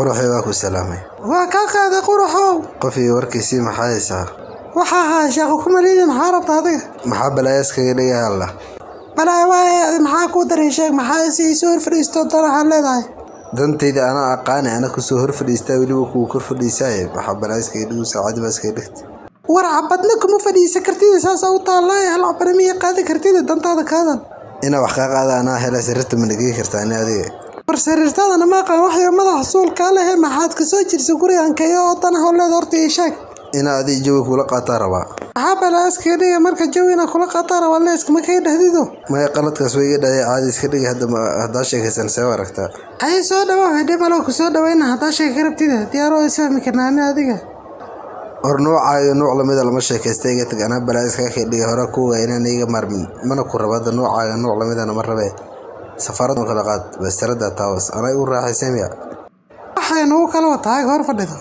Quruxii, waa ku salaamay. Waa kaa qaaday, quruxow. Qof iyo warkiisii, maxaa haysaa? Waxaa ahaa sheeko kumaliidin. Maxaa rabta adiga? Maxaa balaayaas kaga dhigay alla? Balaa waaye, maxaa kuu daray? Sheeg, maxaa si isoo hor fadhiisto danaha leedahay? Dantayda anaa aqaani, ana kusoo hor fadhiistaa, weliba kugu kor fadhiisaaye. Maxaa balaayaas kaga dhigu? Saacadi baa iskaga dhigta. War cabadna kuma fadhiisan kartid, saasa u taallaaye. Hal cabana miya qaadi kartid? Dantaada kaadan. Inaa wax kaa qaada anaa hela. Sariirta ma nagey kartaa ani adiga? War sariirtadana ma aqaan, waxyo madaxa suulkaa lehe. Maxaad kasoo jirsa gurigan kayo oo danaha u leeda? Horta ii sheeg. Inaa adiga jawi kula qaataa rabaa. Maxaa balaayaas kaga dhiga marka? Jawi inaa kula qaataa rabaa leeskama kaga dhehdido. Maya, qaladkaas way iga dhaday, caadi iska dhigi. Hadda haddaa sheekaysan, see u aragtaa? Haye, soo dhawow. Hedhe malo kusoo dhawayna haddaa sheeka ka rabtida. Diyaar oo isfahmi karnaa ani adiga. Hor nuucaaga nuuc lamida lama sheekaysta, iga tag. Anaa balaayaas kaga kay dhigay hore kuwa inaan iga maarmin, mana ku rabo hadda. Nuucaaga nuuc lamidana ma rabee. Safarad kala qaad bastarada taawas anaa igu raaxaysay miya? Waxay nagu kala wataa hor fadhido.